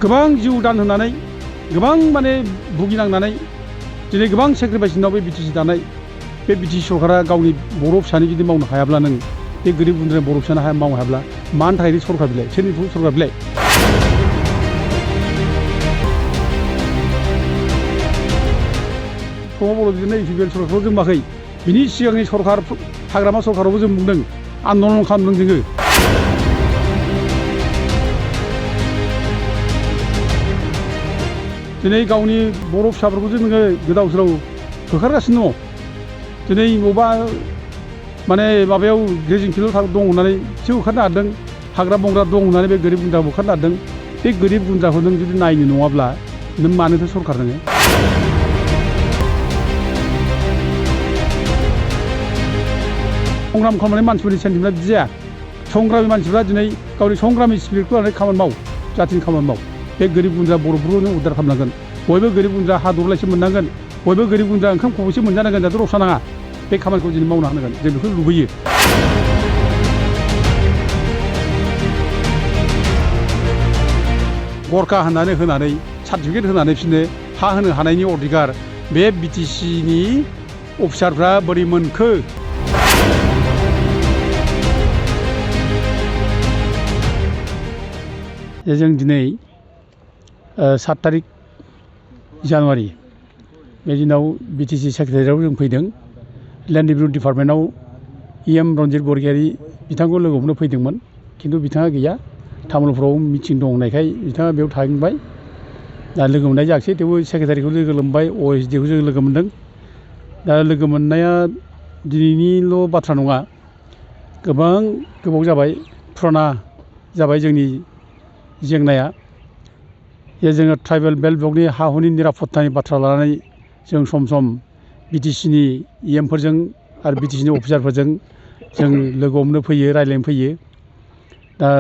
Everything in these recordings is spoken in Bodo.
गोबां जिउ दान होनानै गोबां माने भुगिनांनानै दिनै गोबां सेक्रिफाइस होनाव बे बिटिसि दानाय बे बिटिसि सरकारा गावनि बर' फिसानि जुदि मावनो हायाब्ला नों बे गोरिब गुन्द्रा बर' फिसानो मावनो हायाब्ला मानि थाखाय सरकार बिलाइ सोरनि सरकार बिलाइ प्रमद बर' बिदिनो इउपिपिएल सरकारखौ जों माखै बिनि सिगांनि सरकार हाग्रामा सरकारावबो जों बुंदों आन्दलन खालामदों जोङो दिनै गावनि बर' फिसाफोरखौ जोङो गोदाव सोराव होखारगासिनो दङ दिनै बबेबा माने माबायाव ग्रेजिं फिल्डआव दं होननानै एसे होखारनो हादों हाग्रा बंग्रा दं होननानै बे गोरिब गुन्द्राखौ होखारनो हादों बे गोरिब गुन्द्राखौ नों जुदि नायनो नङाब्ला नों मानोथो सरकार नोङो संग्राम खालामनानै मानसिफोरनि सेन्टिमेन्टआ बिदि जाया संग्रामि मानसिफ्रा दिनै गावनि संग्रामि स्पिरिटखौ लानानै खामानि माव जाथिनि खामानि माव बे गोरिब गुन्द्रा बर'फोरखौ नों उद्धार खालामनांगोन बयबो गोरिब गुन्द्रा हा दरलायसे मोननांगोन बयबो गोरिब गुन्द्रा ओंखाम खबसे मोनजानांगोन जाहाथे रसा नाङा बे खामानिखौ दिनै मावनो हानांगोन जों बेखौ लुबैयो गरखा होनानै सार्टिफिकेट होनानै बिसोरनो हा होनो हानायनि अधिकार बे बिटिसिनि अफिसारफ्रा बोरै मोनखो जों दिनै 7 तारिख जानुवारि बे दिनाव बिटिसि सेक्रेटारियाव जों फैदों लेन्ड रिभिनिउ डिपार्टमेन्टआव इएम रन्जित बरगयारी बिथांखौ लोगो हमनो फैदोंमोन खिन्थु बिथाङा गैया तामुलपुराव मिटिं दं होननायखाय बिथाङा बेयाव थाहैबाय दा लोगो मोननाय जायाखिसै थेवबो सेक्रेटारिखौ लोगो मोनबाय अएसडिखौ जों लोगो मोनदों दा लोगो मोननाया दिनैनिल' बाथ्रा नङा गोबां गोबाव जाबाय फुराना जाबाय जोंनि जेंनाया जे जोङो ट्राइबेल बेल्ट ब्लकनि हा हुनि निरापत्तानि बाथ्रा लानानै जों सम सम बिटिसिनि इएमफोरजों आरो बिटिसिनि अफिसारफोरजों जों लोगो हमनो फैयो रायज्लायनो फैयो दा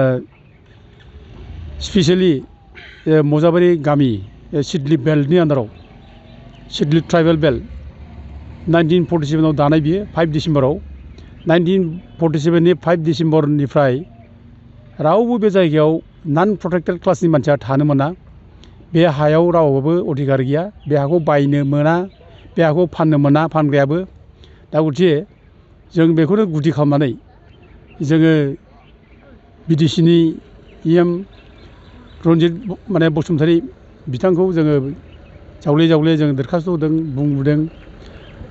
स्पेसियेलि मजाबारि गामि सिडली बेल्टनि आन्दाराव सिडली ट्राइबेल बेल्ट 1947आव दानाय बियो 5 डिसेम्बराव 1947नि 5 डिसेम्बरनिफ्राय रावबो बे जायगायाव नन प्रटेक्टेड क्लासनि मानसिया थानो मोना बे हायाव रावबो अधिकार गैया बे हाखौ बायनो मोना बे हाखौ फाननो मोना फानग्रायाबो दा गथिखे जों बेखौनो गुदि खालामनानै जोङो बिटिसिनि इएम रन्जित माने बसुमतारी बिथांखौ जोङो जावले जों दरखास्त होदों बुंबोदों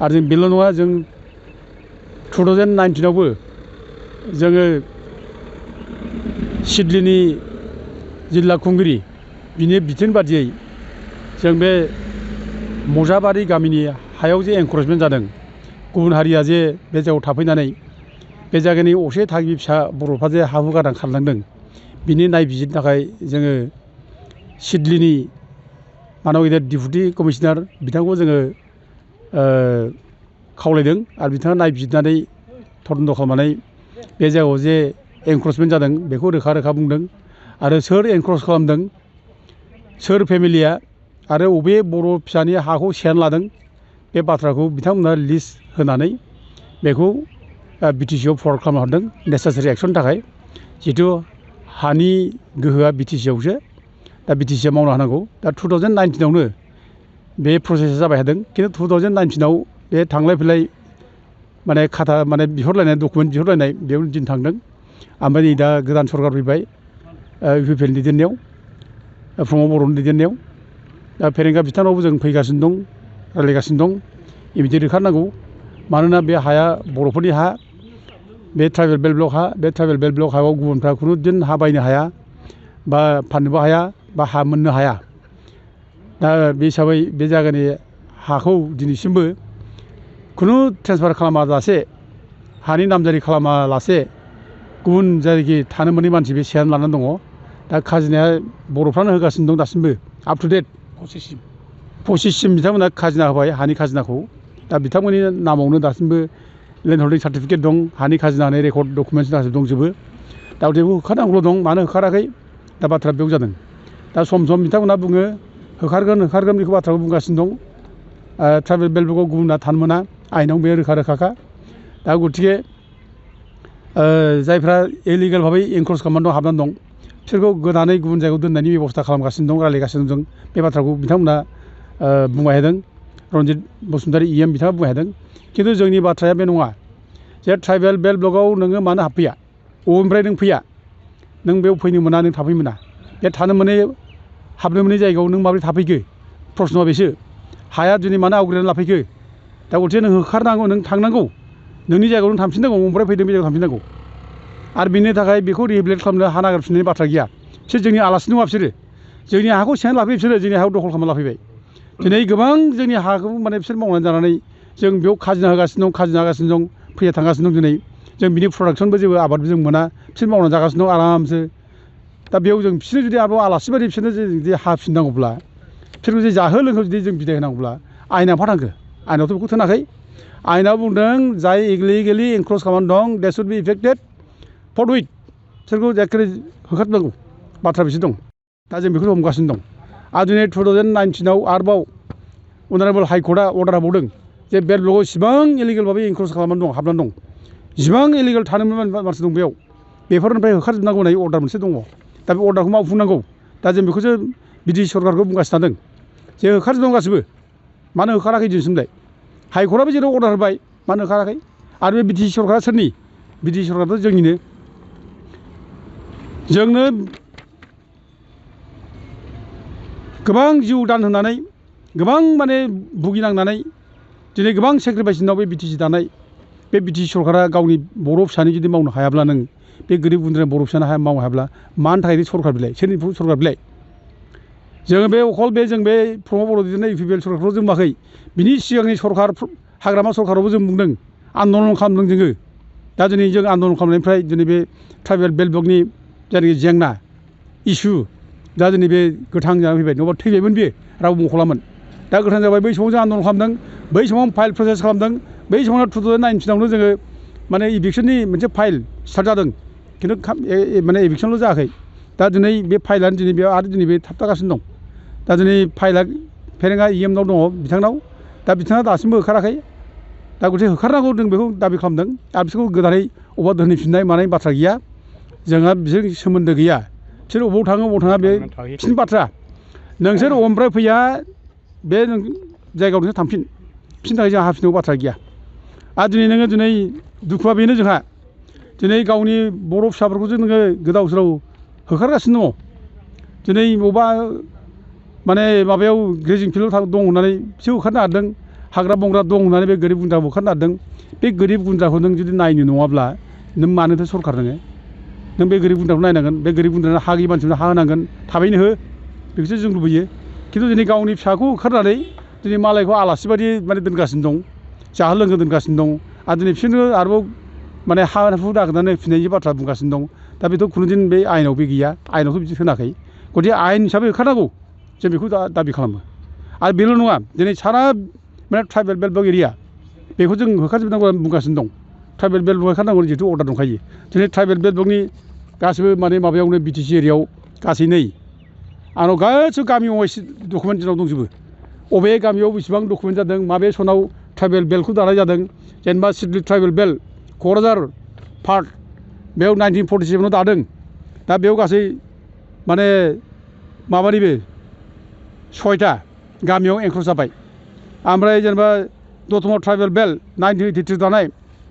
आरो जों बेल' नङा जों 2019आवबो जोङो सिडलीनि जिल्ला खुंगिरि बिनि बिथोन बादियै जों बे मजाबारि गामिनि हायाव जे एनक्रचमेन्ट जादों गुबुन हारिया जे बे जायगायाव थाफैनानै बे जायगानि असे थागिबि फिसा बर'फ्रा जे हा हु गारनानै खारलांदों बिनि नायबिजिरनो थाखाय जोङो सिडलीनि मानब गेदेर डिपुटि कमिशनार बिथांखौ जोङो खावलायदों आरो बिथाङा नायबिजिरनानै तदन्त खालामनानै बे जायगायाव जे एनक्रचमेन्ट जादों बेखौ रोखा रोखा बुंदों आरो सोर एनक्रच खालामदों सोर फेमिलिया आरो बबे बर' फिसानि हाखौ सेनानै लादों बे बाथ्राखौ बिथांमोना लिस्ट होनानै बेखौ बिटिसिआव फरवार्ड खालामना हरदों नेसेसारि एक्सननि थाखाय जिहेथु हानि गोहोआ बिटिसिआवसो दा बिटिसिआ मावनो हानांगौ दा 2019आवनो बे प्रसेसा जाबाय थादों खिन्थु 2019आव बे थांलाय फैलाय माने खाथा माने बिहरलायनाय डकुमेन्ट बिहरलायनाय बेयाव दिन थांदों ओमफ्राय नै दा गोदान सरकार फैबाय इउपिपिएलनि दैदेननायाव प्रमद बर'नि दैदेननायाव दा फेरेंगा बिथांनावबो जों फैगासिनो दं रायज्लायगासिनो दं इमिडियेट होखारनांगौ मानोना बे हाया बर'फोरनि हा बे ट्राइबेल बेल्ट ब्लक हा बे ट्राइबेल बेल्ट ब्लक हायाव गुबुनफ्रा खुनु दिन हा बायनो हाया बा फाननोबो हाया बा हा मोननो हाया दा बे हिसाबै बे जायगानि हाखौ दिनैसिमबो खुनु ट्रेन्सफार खालामाजासे हानि नामजारि खालामालासे गुबुन जायगायाव थानो मोनै मानसि बे सेनानै लानानै दङ दा खाजोनाया बर'फ्रानो होगासिनो दं दासिमबो आप टु डेट 25सिम बिथांमोना खाजोना होबाय हानि खाजोनाखौ दा बिथांमोननि नामावनो दासिमबो लेन्ड हल्डिं सार्टिफिकेट दं हानि खाजोना होनाय रेकर्ड डकुमेन्टस गासिबो दंजोबो दा बेखौ होखारनांगौल' दं मानो होखाराखै दा बाथ्रा बेयाव जादों दा सम सम बिथांमोना बुङो होखारगोन बेखौ बाथ्राखौ बुंगासिनो दं ट्राइबेल बेल्ट ब्लकआव गुबुना थानो मोना आइनाव बे रोखा रोखाखा दा गथिखे जायफ्रा इलिगेल भाबै एनक्रच खालामनानै दं हाबनानै दं बिसोरखौ गोदानै गुबुन जायगायाव दोननायनि बेबस्था खालामगासिनो दं रायज्लायगासिनो दं बे बाथ्राखौ बिथांमोना बुंबाय थादों रनजित बसुमतारी EM बिथाङा बुंबाय थादों खिन्थु जोंनि बाथ्राया बे नङा जे ट्राइबेल बेल्ट ब्लकआव नोङो मानो हाबफैया बबेनिफ्राय नों फैया नों बेयाव फैनो मोना नों थाफैनो मोना बे थानो मोनै हाबनो मोनै जायगायाव नों माबोरै थाफैखो प्रश्नआ बेसो हाया दिनै मानो आवग्रिनानै लाफैखो दा गथिखे नों होखारनांगौ नों थांनांगौ नोंनि जायगायाव नों थांफिननांगौ बबेनिफ्राय फैदों बे जायगायाव थांफिननांगौ आरो बिनि थाखाय बेखौ रिहेबिलिट खालामनो हा नागिरफिननायनि बाथ्रा गैया बिसोर जोंनि आलासि नङा बिसोरो जोंनि हाखौ सेनानै लाफैयो बिसोरो जोंनि हाखौ दखल खालामना लाफैबाय दिनै गोबां जोंनि हाखौ माने बिसोर मावनानै जानानै जों बेयाव खाजिना होगासिनो दं खाजिना होगासिनो दं फैसा थांगासिनो दं दिनै जों बिनि प्रडाक्सनबो जेबो आबादबो जों मोना बिसोर मावनानै जागासिनो दं आरामसो दा बेयाव जों बिसोरनो जुदि आरोबाव आलासि बायदि बिसोरनो जुदि हा फिननांगौब्ला बिसोरखौ जुदि जाहो लोंहो जुदि जों बिदाय होनांगौब्ला आयेना मा थांखो आयेनावथ' बेखौ थोनाखै आयेनाव बुंदों जाय इलिगेलि एनक्रच खालामनानै दं दे शुड बि इफेक्टेड फरथुइट बिसोरखौ एखेबारे होखारनांगौ बाथ्रा बिसोर दं दा जों बेखौ हमगासिनो दं आरो दिनै 2019आव आरोबाव अनारेबल हाइकर्टआ अर्डार होबावदों जे बेल्ट ब्लकआव इसिबां इलिगेल भाबै एनक्रच खालामनानै दं हाबनानै दं जिबां इलिगेल थानो मानसि दं बेयाव बेफोरनिफ्राय होखारजोबनांगौ होननाय अर्डार मोनसे दङ दा बे अर्डारखौ मावफुंनांगौ दा जों बेखौसो बिटिसि सरकारखौ बुंगासिनो थादों जे होखारजोबनांगौ गासिबो मानो होखाराखै दिनैसिमलाय हाइकर्टआबो जेराव अर्डार होबाय मानो होखाराखै आरो बे बिटिसि सरकारा सोरनि बिटिसि सरकाराथ' जोंनिनो जोंनो गोबां जिउ दान होनानै गोबां माने भुगिनांनानै दिनै गोबां सेक्रिफाइस दिनाव बे बिटिसि दानाय बे बिटिसि सरकारा गावनि बर' फिसानि जुदि मावनो हायाब्ला नों बे गोरिब गुन्द्रा बर' फिसानो मावनो हायाब्ला मानि थाखाय सरकार बिलाय सोरनि सरकार बिलाय जोङो बे अखल बे जों बे प्रमद बर' दैदेननाय UPPL सरकारखौ जों बुङाखै बिनि सिगांनि सरकार हाग्रामा सरकारावबो जों बुंदों आन्दलन खालामदों जोङो दा दिनै जों आन्दलन खालामनायनिफ्राय दिनै बे ट्राइबेल बेल्ट ब्लकनि जायनाखि जेंना इसु दा दिनै बे गोथां जानानै फैबाय नङाबा थैबायमोन बेयो रावबो मख'लामोन दा गोथां जाबाय बै समाव जों आन्दलन खालामदों बै समाव फाइल प्रसेस खालामदों बै समाव 2019आवनो जोङो माने इभिक्सननि मोनसे फाइल स्टार्ट जादों खिन्थु माने इभिक्सनल' जायाखै दा दिनै बे फाइलानो दिनै बेयाव आरो दिनै बे थाबथागासिनो दं दा दिनै फाइला फेरेंगा EMनाव दङ बिथांनाव दा बिथाङा दासिमबो होखाराखै दा गथिखे होखारनांगौ जों बेखौ दाबि खालामदों आरो बिसोरखौ गोदानै अबेबा दोनहैफिननाय मानाय बाथ्रा गैया जोंहा बिसोर सोमोन्दो गैया बिसोर अबाव थाङो अबाव थाङा बे बिसोरनि बाथ्रा नोंसोर अबेनिफ्राय फैया बे जायगायाव नोंसोर थांफिन बिसोरनि थाखाय जोंहा हाफिननांगौ बाथ्रा गैया आरो दिनै नोङो दिनै दुखुआ बेनो जोंहा दिनै गावनि बर' फिसाफोरखौसो नोङो गोदाव सोराव होखारगासिनो दङ दिनै बबेबा माने माबायाव ग्रेजिं फिल्डआव दं होननानै बिसोर होखारनो हादों हाग्रा बंग्रा दं होननानै बे गोरिब गुन्द्राखौ होखारनो हादों बे गोरिब गुन्द्राखौ नों जुदि नायनो नङाब्ला नों मानोथो सरकार नों बे गोरिब गुन्द्राखौ नायनांगोन बे गोरिब गुन्द्रानो हा गैयि मानसिफोरनो हा होनांगोन थाबैनो हो बेखौसो जों लुबैयो खिन्थु दिनै गावनि फिसाखौ होखारनानै दिनै मालायखौ आलासि बायदि माने दोनगासिनो दं जाहो लोंहो दोनगासिनो दं आरो दिनै बिसोरनो आरोबाव माने हा हु नागिरनानै फिननायनि बाथ्रा बुंगासिनो दं दा बेथ' खुनुदिन बे आयेनाव बे गैया आयेनावथ' बिदि होनाखै गथिखे आयेन हिसाबै होखारनांगौ जों बेखौ दाबि खालामो आरो बेल' नङा दिनै सारा माने ट्राइबेल बेल्ट ब्लक एरिया बेखौ जों होखारजोबनांगौ होननानै बुंगासिनो दं ट्राइबेल बेल्ट ब्लक होखारनांगौ जिहेथु अर्डार दंखायो दिनै ट्राइबेल बेल्ट ब्लकनि गासिबो माने माबायावनो BTC एरियायाव गासै नै आंनाव गासिबो गामि वाइस डकुमेन्ट जोंनाव दंजोबो अबे गामियाव बेसेबां डकुमेन्ट जादों माबे सनाव ट्राइबेल बेल्टखौ दानाय जादों जेनेबा Siddeley tribal belt Kokrajhar part बेयाव 1947आव दादों दा बेयाव गासै माने माबानिबो 6टा गामियाव एनक्रच जाबाय ओमफ्राय जेनेबा दतमा ट्राइबेल बेल्ट 1983 दानाय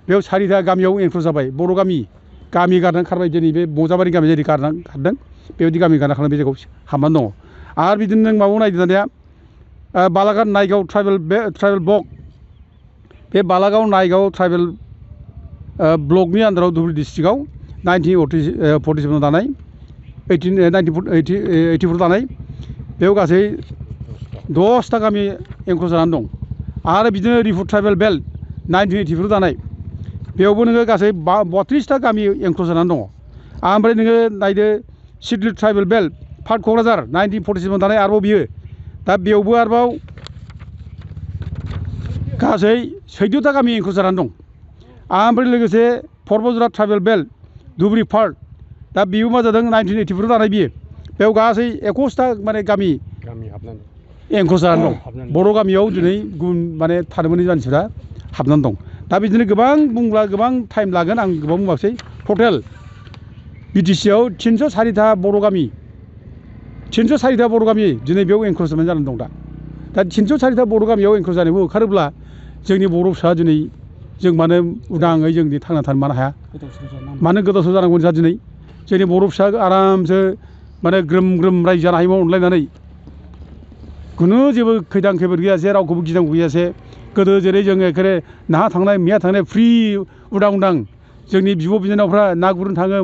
बेयाव 4टा गामियाव एनक्रच जाबाय बर' गामि गारनानै खारबाय दिनै बे बजाबारि गामि जेरै खारदों बेबायदि गामि गारना खारनाय बे जायगायाव हाबनानै दङ आरो बिदिनो नों माबायाव नायदो दानिया बालागाव नायगाव ट्राइबेल ब्लक बे बालागाव नायगाव ट्राइबेल ब्लकनि आन्दाराव धुबुरी डिस्ट्रिक्टआव 1947 दानाय 1984 दानाय बेयाव गासै 10टा गामि एनक्रच जानानै दं आरो बिदिनो रिफु ट्राइबेल बेल्ट 1984 दानाय बेयावबो नोङो गासै 32टा गामि एनक्रच जानानै दङ ओमफ्राय नोङो नायदो Siddeley tribal belt part Kokrajhar 1947 दानाय आरोबाव बियो दा बेयावबो आरोबाव गासै 14टा गामि एनक्रच जानानै दं ओमफ्राय लोगोसे परबजरा ट्राइबेल बेल्ट धुबुरी पार्ट दा बेबो मा जादों 1984 दानाय बियो बेयाव गासै 21टा माने गामि एनक्रच जानानै दं बर' गामियाव दिनै गुबुन माने थानो मोनै मानसिफ्रा हाबनानै दं दा बिदिनो गोबां बुंब्ला गोबां टाइम लागोन आं गोबां बुंबाखसै टटेल BTCआव 304타 बर' गामि 304타 बर' गामि दिनै बेयाव एनक्रचमेन्ट जानानै दं दा 304था बर' गामियाव एनक्रच जानायबो ओंखारोब्ला जोंनि बर' फिसा दिनै जों मानो उदाङै जों थांना थानो मानो हाया मानो गोदाव सोराव जानांगौ जा दिनै जोंनि बर' फिसा आरामसो माने ग्रोम ग्रोम रायजो जानो हायोमोन अनलायनानै खुनु जेबो खैदां खैफोद गैयासे रावखौबो गिनांगौ गैयासे गोदो जेरै जोङो एखेबारे नाहा थांनाय मैया थांनाय फ्रि उदां उदां जोंनि बिब' बिनानावफ्रा ना गुरनो थाङो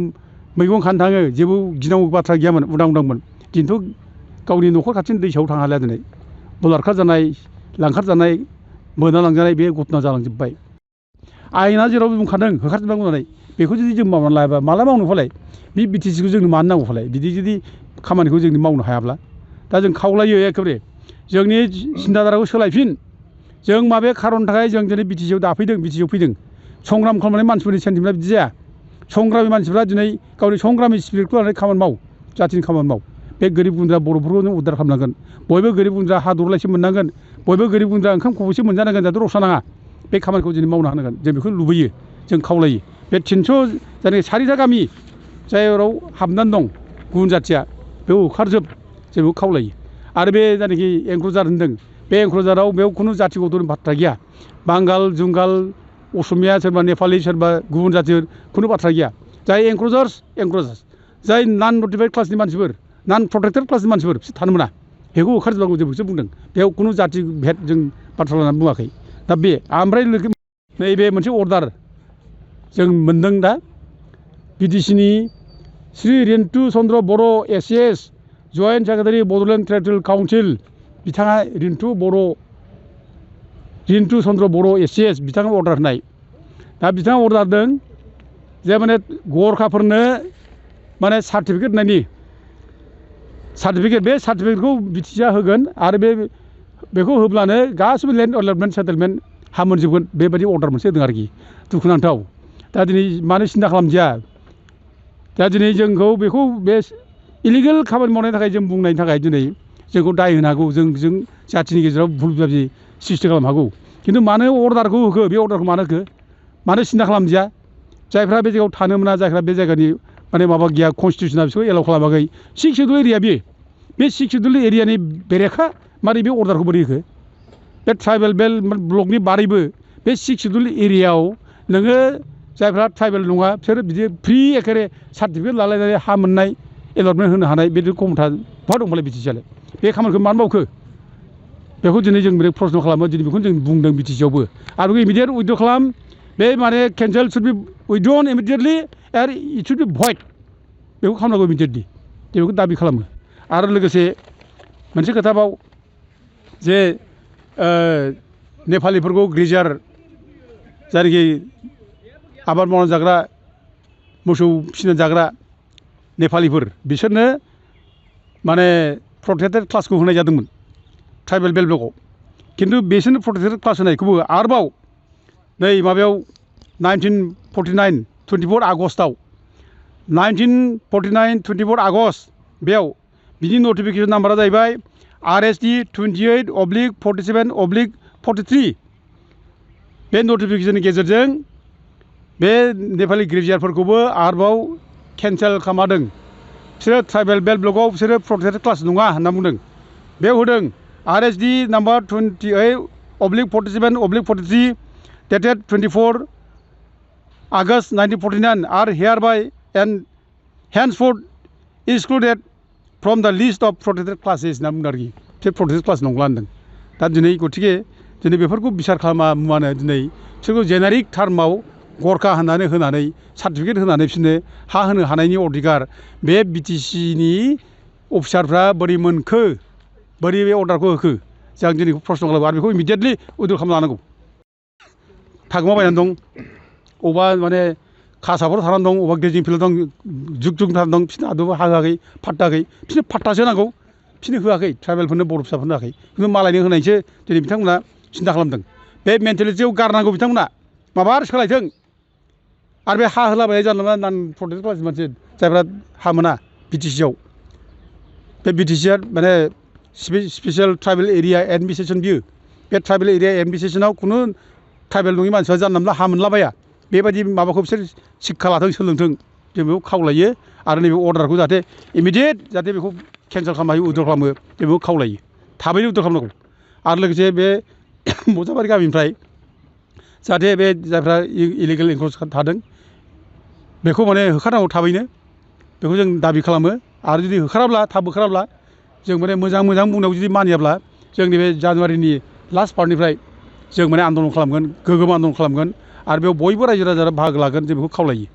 मैगं खानो थाङो जेबो गिनांगौ बाथ्रा गैयामोन उदां उदांमोन खिन्थु गावनि न'खर खाथिनि दैसायाव थांनो हालिया दिनै बलात्कार जानाय लांखार जानाय बोना लांजानाय बे घटना जालांजोब्बाय आयेना जेरावबो बुंखादों होखारजोबनांगौ होननानै बेखौ जुदि जों मावनानै लायाबा माला मावनो फालाय बे BTCखौ जोंनो मानो नांगौ फालाय बिदि जुदि खामानिखौ जों मावनो हायाब्ला दा जों खावलायो एखेबारे जोंनि सिन्ताधाराखौ सोलायफिन जों माबे खारननि थाखाय जों दिनै BTCआव दाफैदों BTCआव फैदों संग्राम खालामनाय मानसिफोरनि सेन्टिमेन्टआ बिदि जाया संग्रामि मानसिफ्रा दिनै गावनि संग्रामि स्पिरिटखौ लानानै खामानि माव जाथिनि खामानि माव बे गोरिब गुन्द्रा बर'फोरखौ नों उद्धार खालामनांगोन बयबो गोरिब गुन्द्रा हा दरलायसे मोननांगोन बयबो गोरिब गुन्द्रा ओंखाम खब'से मोनजानांगोन जाहाथे रसा नाङा बे खामानिखौ दिनै मावनो हानांगोन जों बेखौ लुबैयो जों खावलायो बे 304टा गामि जायफोराव हाबनानै दं गुबुन जाथिया बेयाव होखारजोब जों बेखौ खावलायो आरो बे जायनाखि एनक्रचार होनदों बे एनक्रचाराव बेयाव खुनु जाथि गथ'नि बाथ्रा गैया बांगाल जुंगाल असमिया सोरबा नेपालि सोरबा गुबुन जाति खुनु बाथ्रा गैया जाय एनक्रचार्स जाय नन नटिफाइड क्लासनि मानसिफोर नन प्रटेक्टेड क्लासनि मानसिफोर बिसोर थानो मोना बेखौ होखारजोबनांगौ जों बेखौसो बुंदों बेयाव खुनु जाति भेद जों बाथ्रा लानानै बुङाखै दा बे ओमफ्राय नैबे मोनसे अर्डार जों मोनदों दा BTCनि श्री रिन्तु चन्द्र बर' ACS joint secretary Bodoland territorial council बिथाङा रिन्तु चन्द्र बर' ACS बिथाङा अर्डार होनाय दा बिथाङा अर्डार होदों जे माने गरखाफोरनो माने सार्टिफिकेट होनायनि बे सार्टिफिकेटखौ BTCआ होगोन आरो बेखौ होब्लानो गासिबो लेन्ड अलटमेन्ट सेटेलमेन्ट हा मोनजोबगोन बेबायदि अर्डार मोनसे होदों आरोखि दुखुनांथाव दा दिनै मानो सिन्था खालामदिया दा दिनै जोंखौ बेखौ बे इलिगेल खामानि मावनायनि थाखाय जों बुंनायनि थाखाय दिनै जोंखौ दाय होनो हागौ जों जाथिनि गेजेराव भुल बुजाबुजि सृष्टि खालामनो हागौ खिन्थु मानो अर्डारखौ होखो बे अर्डारखौ मानो होखो मानो सिन्था खालामदिया जायफ्रा बे जायगायाव थानो मोना जायफ्रा बे जायगानि माने माबा गैया कनस्टिटिउसना बिसोरखौ एलाउ खालामाखै 6 सिडुल एरिया बे 6 सिडुल एरियानि बेरेखा मारै बे अर्डारखौ बोरै होखो बे ट्राइबेल बेल्ट ब्लकनि बारैबो बे 6 सिडुल एरियायाव नोङो जायफ्रा ट्राइबेल नङा बिसोर बिदि फ्रि एखेबारे सार्टिफिकेट लालायनानै हा मोननाय एलटमेन्ट होनो हानाय बे क्षमता बहा दंबालाय BTCआलाय बे खामानिखौ मानो मावखो बेखौ दिनै जों प्रश्न खालामो दिनै बेखौनो जों बुंदों BTCआवबो आरो बेखौ इमिडियेट उइथड्र खालाम बे माने केन्सेल शुड बि उइथड्रन इमिडियेटलि आरो इट शुड बि भइड बेखौ खालामनांगौ इमिडियेटलि जों बेखौ दाबि खालामो आरो लोगोसे मोनसे खोथाबाव जे नेपालिफोरखौ ग्रेजार जायनाखि आबाद मावनानै जाग्रा मोसौ फिसिनानै जाग्रा नेपालिफोर बिसोरनो माने प्रटेक्टेड क्लासखौ होनाय जादोंमोन ट्राइबेल बेल्ट ब्लकआव खिन्थु बिसोरनो प्रटेक्टेड क्लास होनायखौबो आरोबाव नै माबायाव 24 आगस्टआव 24 आगस्ट बेयाव बिनि नटिफिकेसन नाम्बारा जाहैबाय RST 28/47/43 बे नटिफिकेसननि गेजेरजों बे नेपालि ग्रेजुवेटफोरखौबो आरोबाव केन्सेल खालामदों बिसोरो ट्राइबेल बेल्ट ब्लकआव बिसोरो प्रटेक्टेड क्लास नङा होनना बुंदों बेयाव होदों RST number 28/47/43 dated 24 August 1949 are hereby and henceforth excluded from the list of protected classes होनना बुंदों आरोखि बे प्रटेक्टेड क्लास नंला होनदों दा दिनै गथिखे दिनै बेफोरखौ बिसार खालामा मुवानो दिनै बिसोरखौ जेनेरिक टार्माव गरखा होनानै सार्टिफिकेट होनानै बिसोरनो हा होनो हानायनि अधिकार बे BTCनि अफिसारफ्रा बोरै मोनखो बोरै बे अर्डारखौ होखो जों दिनै प्रश्न खालामो आरो बेखौ इमिडियेटलि उइथड्र खालामना लानांगौ थागोमाबायनानै दं अबेबा माने खासाफोराव थानानै दं अबेबा ग्रेजिं फिल्डआव दं जुग थानानै दं बिसोरनो आदबा हा होआखै फाट्टा होआखै बिसोरनो फाट्टासो नांगौ बिसोरनो होआखै ट्राइबेलफोरनो बर' फिसाफोरनो होआखै खिन्थु मालायनो होनायसो दिनै बिथांमोना सिन्था खालामदों बे मेन्टेलिटियाव गारनांगौ बिथांमोना माबा आरो सोलायथों आरो बे हा होलाबायनाय जानोबा नान प्रटेक्टेड क्लास मानसि जायफ्रा हा मोना BTCआव बे BTCआ माने स्पेसियेल ट्राइबेल एरिया एडमिनिस्ट्रेसन बियो बे ट्राइबेल एरिया एडमिनिस्ट्रेसनाव खुनु ट्राइबेल नङि मानसिफ्रा जानला मोनला हा मोनलाबाया बेबायदि माबाखौ बिसोर शिक्षा लाथों सोलोंथों जों बेखौ खावलायो आरो नैबे अर्डारखौ जाहाथे इमिडियेट जाहाथे बेखौ केन्सेल खालामनो हायो उइद्र' खालामो बेखौ खावलायो थाबैनो उइद्र' खालामनांगौ आरो लोगोसे बे बजाबारि गामिनिफ्राय जाहाथे बे जायफ्रा इलिगेल एनक्रच थादों बेखौ माने होखारनांगौ थाबैनो बेखौ जों दाबि खालामो आरो जुदि होखाराब्ला थाब होखाराब्ला जों माने मोजां बुंनायाव जुदि मानियाब्ला जोंनि बे जानुवारिनि लास्ट पार्टनिफ्राय जों माने आन्दलन खालामगोन गोगोम आन्दलन खालामगोन आरो बेयाव बयबो रायजो राजाफ्रा बाहागो लागोन जों बेखौ खावलायो